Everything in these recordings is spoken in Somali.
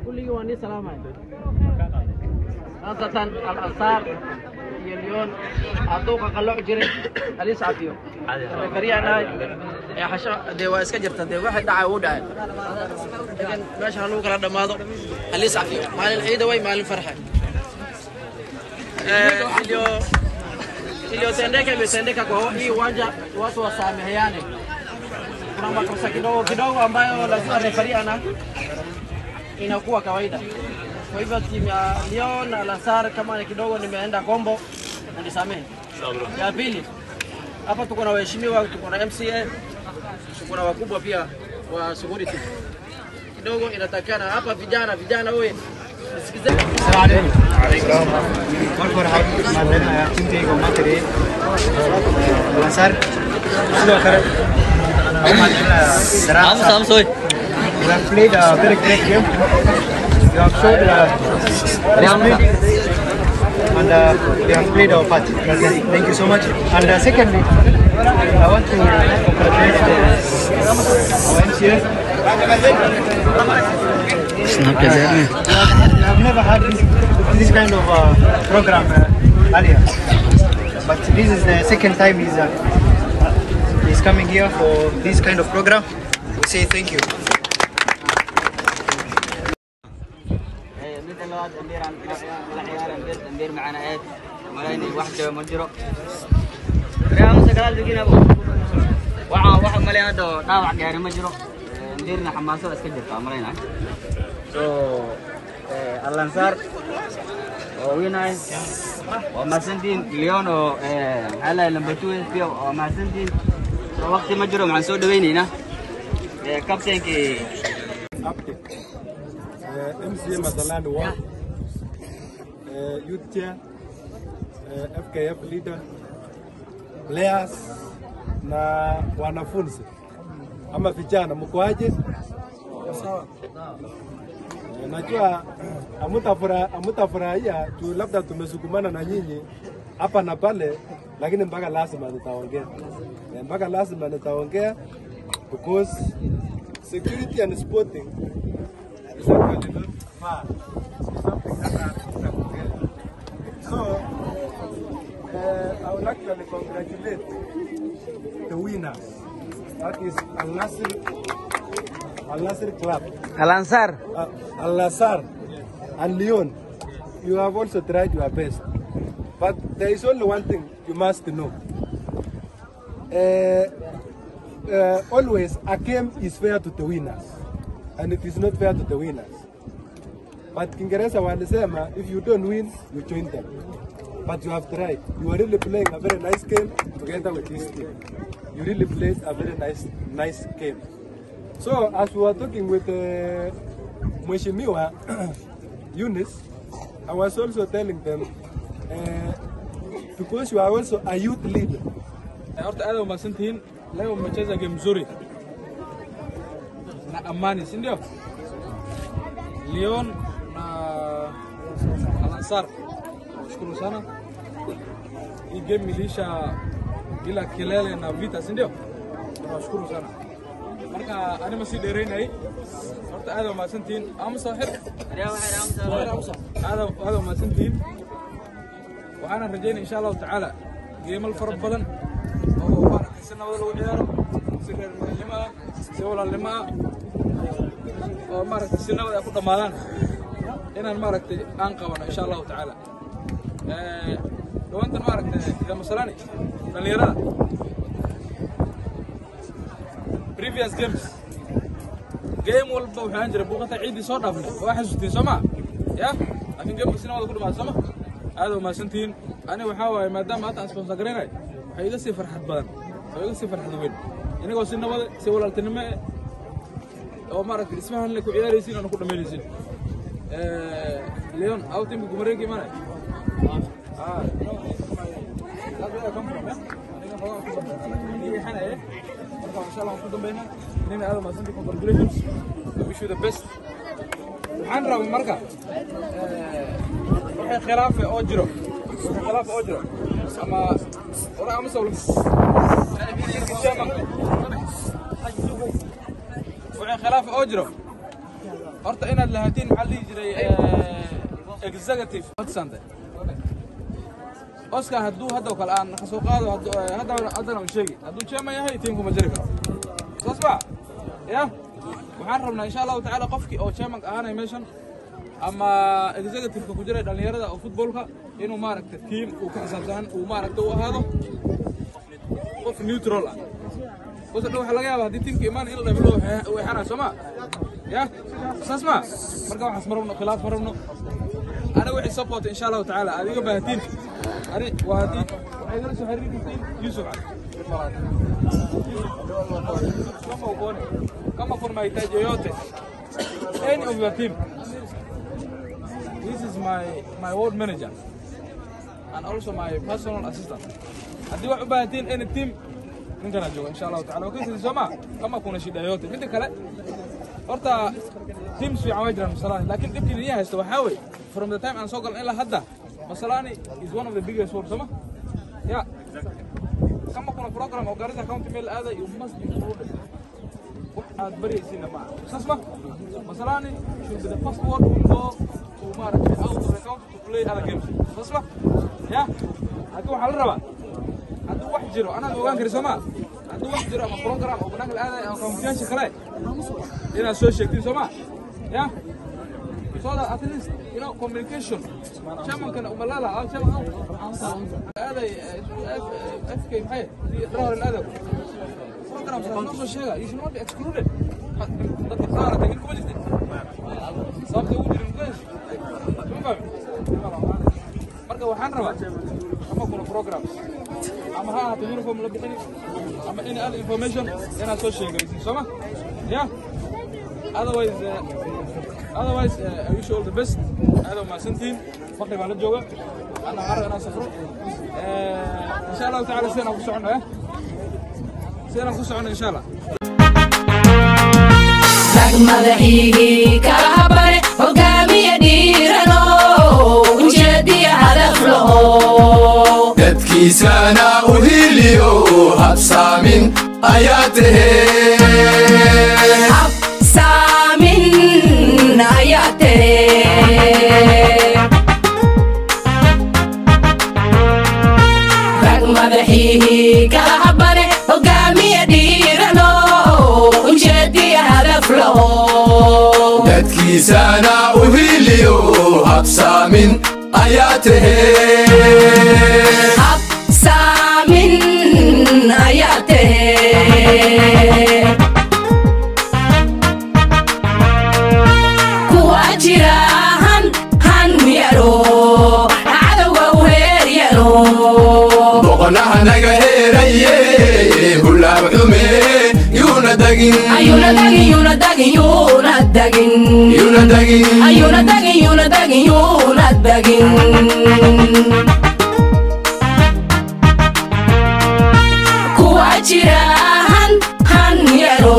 Kulligii waan nii salaamaya, khaasatan Al-Ansaar iyo Lyon. Hadduu qaqalooc jiray haliis cafiyo, referee-nahay ee xasho dee waa iska jirta, dee waxay dhacay uu dhacay, laakiin meesha ha lagu kala dhammaado, haliis cafiyo. Maalin ciida way, maalin farxe. Iliyotendeka imetendeka kwa hii uwanja, watu wasameheane. Kuna makosa kidogo kidogo ambayo lazima referee ana inakuwa kawaida. Kwa hivyo timu ya Lyon na Al-Ansar, kama ni kidogo nimeenda kombo, unisamehe. Ya pili, hapa tuko na waheshimiwa, tuko na MCA, tuko na wakubwa pia wa security. Kidogo inatakana hapa vijana vijana, wewe nisikize. Marka hore waxaan u mahadcelinayaa tiimkayga oo maanta dheeyay Al-Ansar. Sidoo kale waxaan u mahadcelinayaa Daraan. We have played a very great game. We have showed discipline and we have played our part. Thank you so much. And secondly, I want to congratulate our MCA. I've never had this kind of program earlier, but this is the second time he's coming here for this kind of program. We say thank you. Midda labaad, ambiir aan la ciyaaray, ambiir macaan ahayd malaynay, wax jaba ma jiro. Amse gadaal deginabo, waxaan wax malay hadda oo dhaawac gaari ma jiro. Ambiirna xamaasada iska jirta malaynay. So Al-Ansar oo winay, waa mahadsantihiin. Lyon oo maxaa lahay number 2 sp, waa mahadsantihiin. So waqti ma jiro, maxaan soo dhawaynaynaa captainkii. Update. MCA Masalani Ward, Youth Chair, FKF leader, players na wanafunzi ama vijana, mkoaje? Najua hamutafurahia juu labda tumesukumana na nyinyi hapa na pale, lakini mpaka lazima nitaongea. Mpaka lazima nitaongea because security and sporting is actually not far. It's something that I together. So, I would actually congratulate the winners. That is Al Nasr, Al Nasr Club. Al-Ansar. Al Nassr and Lyon. You have also tried your best. But there is only one thing you must know. Always a game is fair to the winners and it is not fair to the winners. But Kiingereza walisema, if you don't win, you join them. But you have tried. You are really playing a very nice game together with this team. You really played a very nice, nice game. So as we were talking with Mheshimiwa Eunice, I was also telling them, because you are also a youth leader. Horta aad umahadsantihiin. Leo mmecheza game nzuri na amani, si ndio? Lyon na Al-Ansar, shukuru sana. Hii game iliisha bila kelele na vita, si ndio? Tunawashukuru sana. Marka anima sii dheeraynayay. Horta aad umahadsantihiin. Amsa xir. Aad aad umahadsantihiin. Waxaana rajaynaya insha Allahu tacaala geemal fara badan oo maaragtay si nabad lagu ciyaaro, si reer magaalnimo ah, si walaalnimo ah, oo maaragtay si nabad ay ku dhammaadaan inaan maaragtay aan qabano insha Allahu tacaala. Dhawaantan maaragtay Masalani dhalinyarada previous games, game walba waxaan jiray buuqata ciidii soo dhaafnay, waa xasuustiin soo ma ya? Laakiin game si nabad ku dhamaada soo ma? Aad u mahadsantihiin. Ani waxaa waaye maadaama hadda aan sponsor garaynay, waxay iga sii farxad badan oo iga sii farxad weyn inagoo si nabad, si walaaltinimo eh oo maaragtay isfahan le ku ciyaaraysiin oona ku dhamaynaysiin. Leon, au team Gumareegi imaanay. Ah, that's where I come from, yeah? Aniga xogaa ku dambeeya. Marka insha Allah waan ku dambeynaa. Nina aad u mahadsantihiin, congratulations. I wish you the best. Waxaan rabay marka wixii khilaaf oo jiro, wixii khilaaf oo jiro ama ora ama sawlo chairman. Wixii khilaaf oo jiro horta inaad lahaatiin maxaa la dhihi jiray executive codsante Oscar hadduu hadda kale aan ka soo qaado hadda haddana uu sheegi hadduu chairman yahay teamku ma jiri karo saas ba ya. Waxaan rabnaa insha Allahu tacaala qofkii oo chairman ahaanay meeshan ama executive-ka ku jiray dhalinyarada oo footballka inuu maaragta team uu ka xisaabsan uu maaragta u ahaado qof neutral ah. Qof dhow waxa laga yaabaa haddii teamka imaan in la dhabo way xanaa soo ma ya saas ma. Marka waxaas ma rabno, khilaaf ma rabno. Ana wixii support insha Allahu tacaala aad iga baahatiin ani waa haddii waxay igala soo xiriiri kartiin Yusuf Cali. Kama uone kama kuna mahitaji yoyote any of your team, this is my ward manager and also my personal assistant. Haddii wax u baahatiin any team ninkana jooga insha Allahu tacaala waa kasii soo ma kama kuna shida yoyote. Midda kale horta teams fiican way jiraan Masalani, laakiin dhibkii niya haysto waxaa weeye from the time aan soo galno ilaa hadda Masalani is one of the biggest wards soo ma ya. Kama kuna program oo Garissa County meel aaday you must be included. Wax aad baraysiina ma saas ma. Masalani should be the first ward who go to maaragtay out of the county to play other games saas ma ya. Haddii waxaa la rabaa hadduu wax jiro anaad ogaan kari soo ma hadduu wax jiro ama program oo banaanka la aadayo ama countiyaasha kale inaad soo sheegtiin soo ma ya, so that at least you know communication chairman kana umalala ah chairman aaday FK maxay dhahor aaday program noo soo sheega you should not be excluded. Dadka qaar tagin kuma jirtin sababta ugu jirin guys ma fahmi. Marka waxaan rabaa ama kuna programs ama ha ahaato uniform la bixini ama any other information inaad soo sheegaysin soo ma ya. Otherwise I wish you all the best. Aad u mahadsantihiin. Faqri baan la jooga ana waxaan rabaa inaan safro insha Allahu tacaala sidaan ku socono sidaan ku socono insha Allah. Rag madaxiigii kala habane hogaamiye dhiirano ujeediya hadaf laho dadkiisana u hiliyo habsaamin ayaa tahee habsaamin ayaa tahe. Rag madaxiigii kala habane hogaamiye dhiirano ujeediya hadaf laho dadkiisana u hiliyo habsaamin ayaa tahee habsaamin ayaa tahe. Kuwa jira han han yaro cadowga u heer yaro boqonaha naga heeraye hulaab xume yuuna dagin ayuuna dagin yuuna dagin yuuna dagin yuuna dagin ayuuna dagin yuuna dagin yuuna dagin. Kuwa jira han han yaro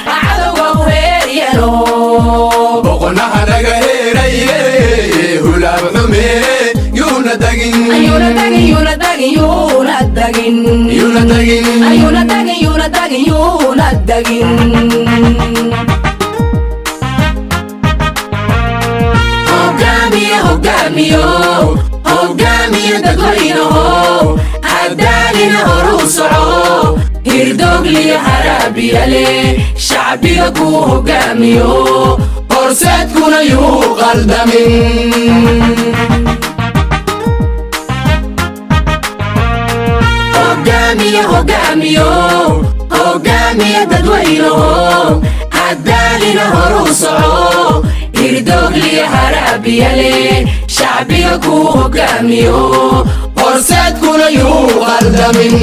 cadowga u heer yaro boqonaha naga heeraye hulaab xume yuuna dagin ayuuna dagin yuuna dagin yuuna dagin yuuna dagin ayuuna dagin yuuna dagin yuuna dagin. Hogaamiye hogaamiyo hogaamiye dadweynaho haddaalina horu soco hirdogliyo haraabiyale shacbiga kuu hogaamiyo horseedkuna yuu qaldamin. Hogaamiye hogaamiyo hogaamiye dadweynaho haddaalina horu soco hirdogliyo haraabiyale shacbiga kuu hogaamiyo horseedkuna yuu qaldamin.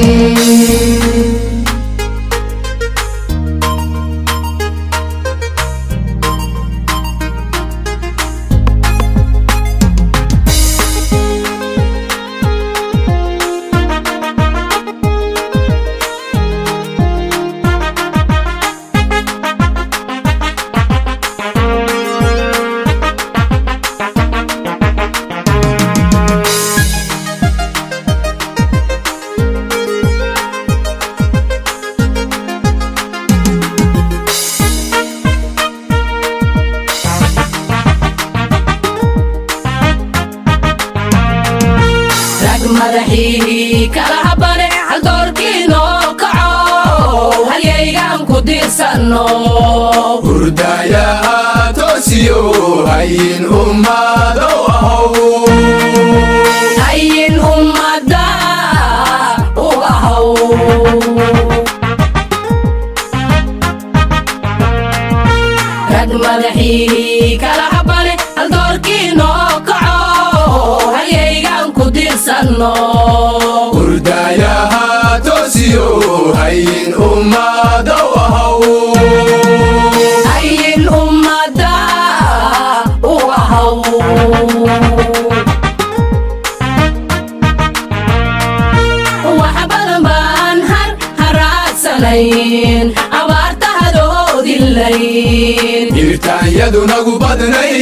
Madaxii kala habane haldoorkii noo kaco, halyaygaan ku diirsanno. Hurdayaha toosiyo hayin ummadow ahow. Hayin ummadda u ahow. Rag madaxii kala habane haldoorkii noo kaco, halyaygaan ku diirsanno. Hurdayaha toosiyo hayin ummadow ahow. Hayin ummadda u ahow. Wax badan baan har haraadsanayn, abaarta hadoodilayn. Hirtaanyadu nagu badnay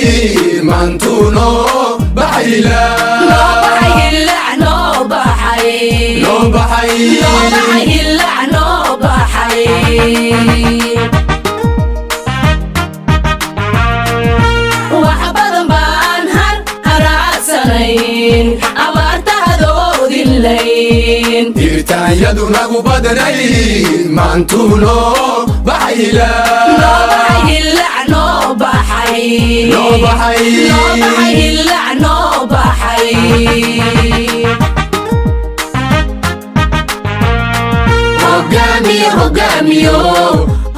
maantuu noo baxayla. Noo baxay hillac, noo baxay. Noo baxay. Noo baxay hillac, noo baxay. Wax badan baan har haraadsanayn, abaarta hadoodilayn. Hirtaanyadu nagu badnay maantuu noo baxayla. Noo baxay hillac, noo baxay. Noo baxay. Noo baxay hillac, noo baxay. Hogaamiye, hogaamiyo,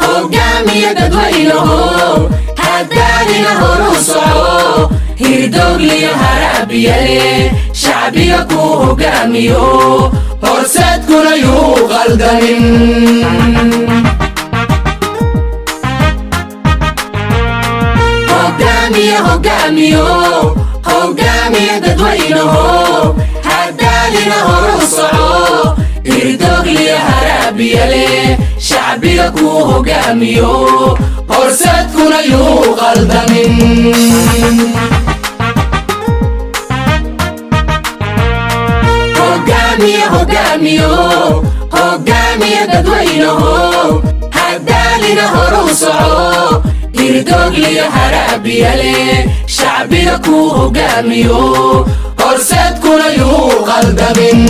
hogaamiye dadweynaho, hadaalina horu soco. Hirdogliyo haraabiyale shacbiga ku hogaamiyo, horseedkuna yuu qaldamin. Hogaamiye, hogaamiyo, hogaamiye dadweynaho, hadaalina horu soco. Hirdogliyo haraabiyale shacbiga ku hogaamiyo, horseedkuna yuu qaldamin. Hogaamiye, hogaamiyo, hogaamiye dadweynaho, hadaalina horu soco. Hirdogliyo haraabiyale shacbiga ku hogaamiyo, horseedkuna yuu qaldamin.